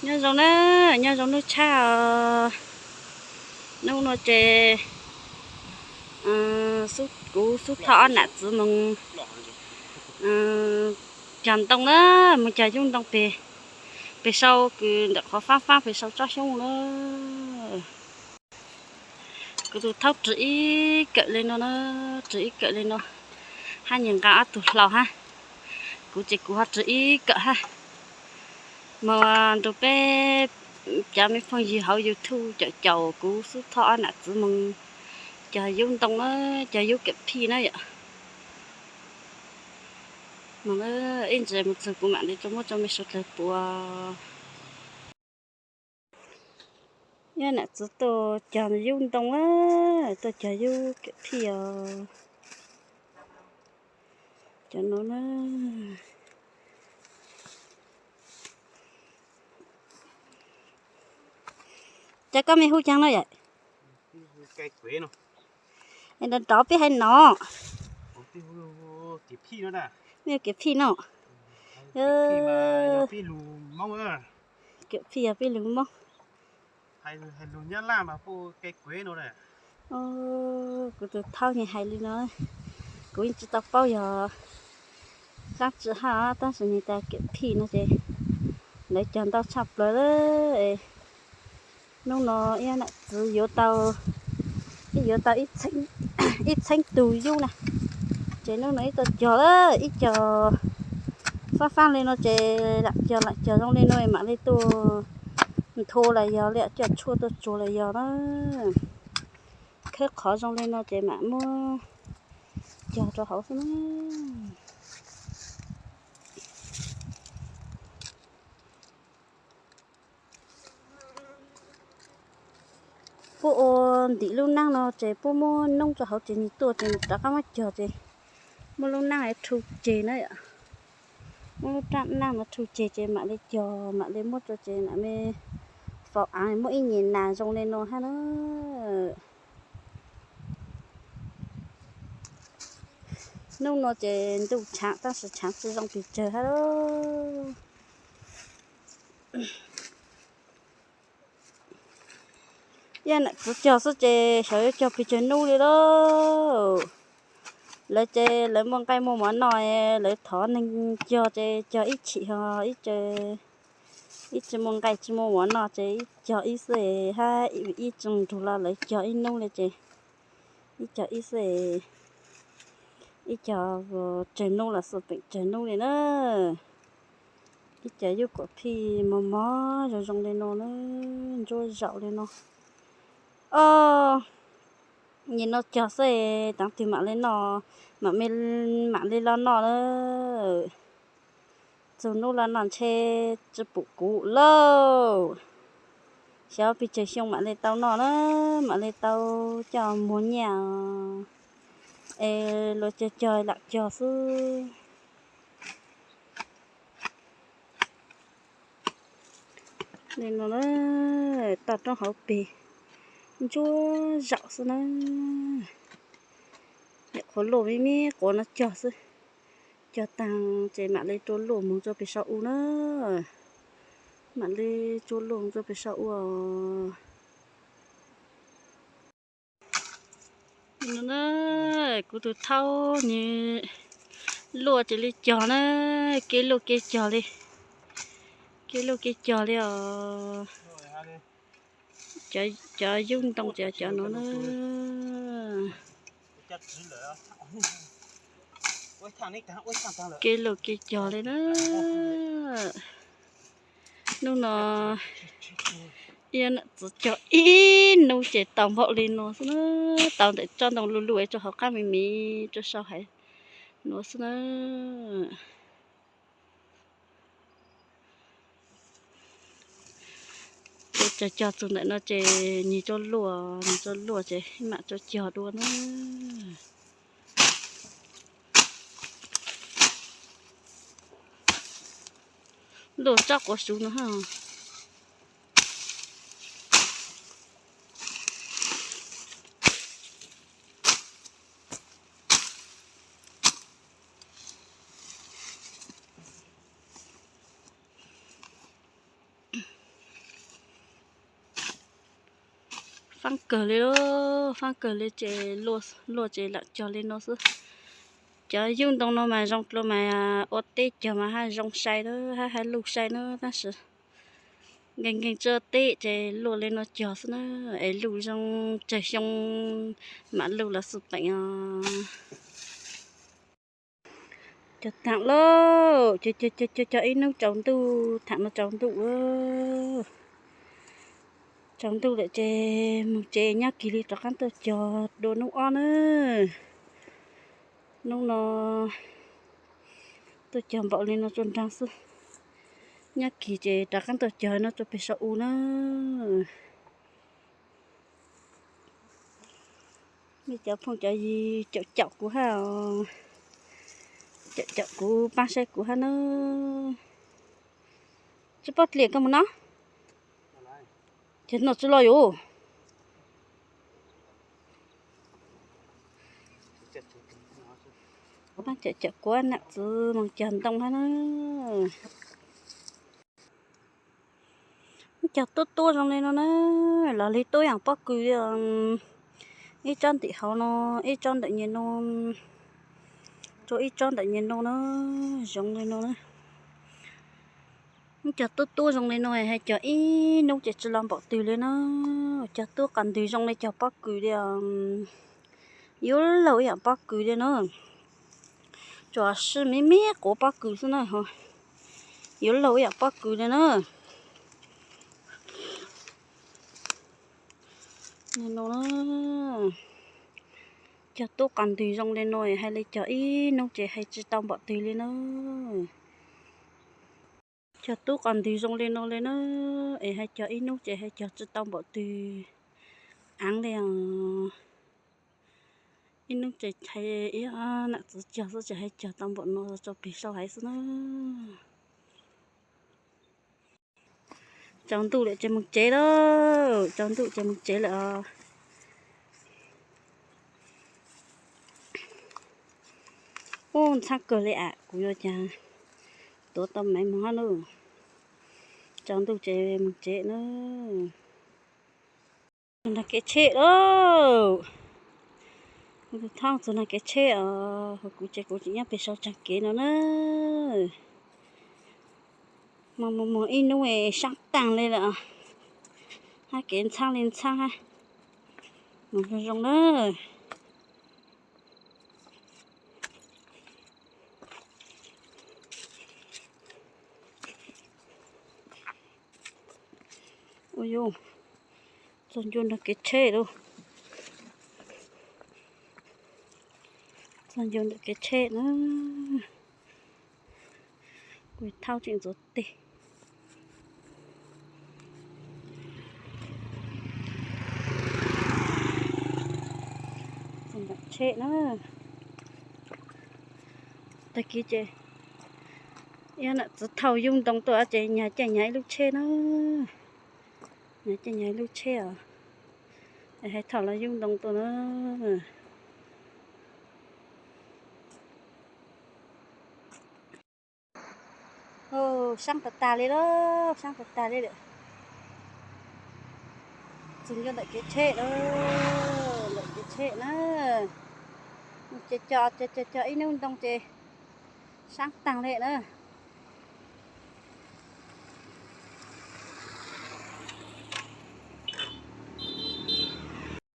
Nyob zoo na, nyob zoo nub tshab os. Nub no ces kuv xub thoj ob nam txwv moog cog ntoo na, moog cog yub ntoo pem, pem sau kws ntawm qhov faab faab pem sau tsob xyoob na. Kuv tus thaub rwg ib kawm li no na, rwg ib kawm li no, hab nyias nqa ob tug hlau hab. Kuv ces kuv ho rwg ib kawm hab. Moog nrug peb cov me phooj ywg hauv YouTube caum caum kuv xub thoj ob nam txwv moog cog yub ntoo na, cog yub kawm phij na yom. Moog ib ntsis moog txug kuv mam li rua muab rua mej suav dlawg puav. Ib nam txwv tuaj cog yub ntoo, tuaj cog yub kawm phij os. Cov nuav na. Cas koj me hu caag no yom? Nrov nrov peb hais no. Mej kawm phij no. Kawm phij yog peb lug Moob. Kuv tus thaub nws hais li no, kuv yeej tsi tau paub yog dlaab tsi hab, tab sis nws tas kawm phij no ces lawv cog ntau tshaj plaws lawm. Nub no ib nam txwv yuav tau, ib yuav tau ib txheeb tug yub na, ces nub no ib tau cog lawm, ib cog faab faab li no ces lam cog lam cog zoo li no mam li tuaj nthu los yog li coj tshuaj tuaj tsuag los yog na, khawb qhov zoo li no ces mam muab cog rau hauv xwb na. Puab ua ntim lub naab no ces puab muab noob rau hauv ces nws tuaj ces nws rov qab muab cog ces muab lub naab rhu ceg na yom. Muab lub naab no rhu ceg ces mam li cog mam li muab rua ces mam li faus aav muab ib nyuas nas zoo li no hab na. Nub no ces ntuj tshaav tab sis tshaav tsi zoo pes tsawg hab lauj. Ib nam txwv cog xwb ces xyov yuav cog pes tsawg nub li lauj. Lawv ces lawv muaj nqaij muaj mov noj, lawv thov neeg cog ces cog ib chim ho ib tsi muaj nqaij tsi muaj mov noj ces ib cog ib xwb hab, ib tsi nrug los lawv cog ib nub li ces ib cog ib xwb, ib cog tsawg nub los xwb, peem tsawg nub li na. Ib cov yub kawm phij mos mos zoo zoo li no na, ntsuab zaum li no. Os, nim no cog xwb, taav twg mam li noj, mam, mam li los noj na. Txug nub los noj ntshe tsi pum kuv lauj. Xyov pes tsawg xyoo mam li tau noj na, mam li tau coj muag nyiaj es luag cog cog lam cog xwb. Li no na, toj roob hauv pes ntsuab zaum xwb na. Nyuam qhuav luaj me me quav no cog xwb, cog taag ces mam li rua luaj moog rua pes sau ua na. Mam li rua luaj moog rua pes sau ua. Kuv tus thaub nws luaj ces li cog na, kev luaj kev cog li, kev luaj kev cog li os. Cov yub ntoo ces cov nuav na. Kev luaj kev cog li na. Nub no ib nam txwv cog ib nub ces tau npaum li no xwb na. Tau ntawm tsob ntoo luj luj rua hauv qaab me me rua sau haiv nuav xwb na. Ces cog cog txug ntawm no ces nws tsuas luaj, nws tsuas luaj ces mam tsuas cog dua na. Luaj tsob quav suv no hab. Faab kawg li, faab kawg li ces luaj ces lam cog li no xwb. Cov yug ntoo no mas zoo dlua mas ua teb cog mas haj zoo sai na, haj hab luj sai na, tab sis nkees nkees tsi ua teb ces luaj li no cog xwb na, es luj zoo tsawg xyoo mam luj los xwb peem os. Cog taam lauj, cog cog cog ib hnub tsaus ntuj, thaam no tsaus ntuj, tsaus ntuj lawm ces moog tsev, nyob kis li rov qaab tuaj cog dua hnub ob na. Hnub no tuaj cog npaum li no tsuas nraag xwb, nyob kis ces rov qaab tuaj cog no tsuas peg sau u na. Nej cov phooj cov ywg caum caum kuv hab, caum caum kuv paab saib kuv hab na. Tsi paub dliam koj mus no, ces no tsi los yuav. Paab caum caum kuv nam txwv moog cog ntoo hab na. Cog tuab tuab zoo li no na, los li tuab yaam pob kws li, ib tsob ntim hauv no, ib tsob ntawm nyuag no, rua ib tsob ntawm nyuag no na, zoo li no na. Cog tuab tuab zoo li no hais cog ib hnub ces tsi los npaum twg li na. Cog tuab qos ntwg zoo li cog pob kws li, yuav luag ib yaam pob kws li na. Tsuas sib mib mib quav pob kws xwb na, yuav luag ib yaam pob kws li na. Cog tuab qos ntwg zoo li no hais li cog ib hnub ces hais tsi tau npaum twg li na. Cog tuab qos ntwg zoo li no li na, es hais cog ib hnub ces hais cog tsi tau npaum twg. Aav li os, ib hnub ces hais ib nam txwv cog xwb ces hais cog tau npaum no tso peg sau haiv xwb na. Tsaus ntuj lawm ces moog tsev lauj, tsaus ntuj ces moog tsev lawm os. Ub, ntxhab kawg li am, kuv yuav cas tuav tau maiv moog hab lauj. Tsaus ntuj ces moog tsev na. Txug nraag kev tsheb lauj. Kuv tug thoob txug nraag kev tsheb os, kuv ces kuv tseem nyob peg sau tsaag kev no na. Moog moog moog ib hnub saab taag li lawm, hab kev ntxhaab li ntxhaab hab. Moog zoo zoo na. Ua yuv, txug ncua nraag kev tsheb lauj. Txug ncua ntawm kev tsheb na. Kuv thauj tseem ntxuav teg. Txug ntawm tsheb na. Tag kis ces ib nam txwv thauj yug ntoo tuaj ces nyag caij nyag ib lub tsheb na. Nyag caij nyag ib lub tsheb os. Es hais thaum los yug ntoo tuaj na. Saab tag tag li lauj, saab tag tag li lawm. Txug ncua ntawm kev tsheb lauj, ntawm kev tsheb na. Ces cog cog cog cog ib hnub ntoo ces saab taag li na.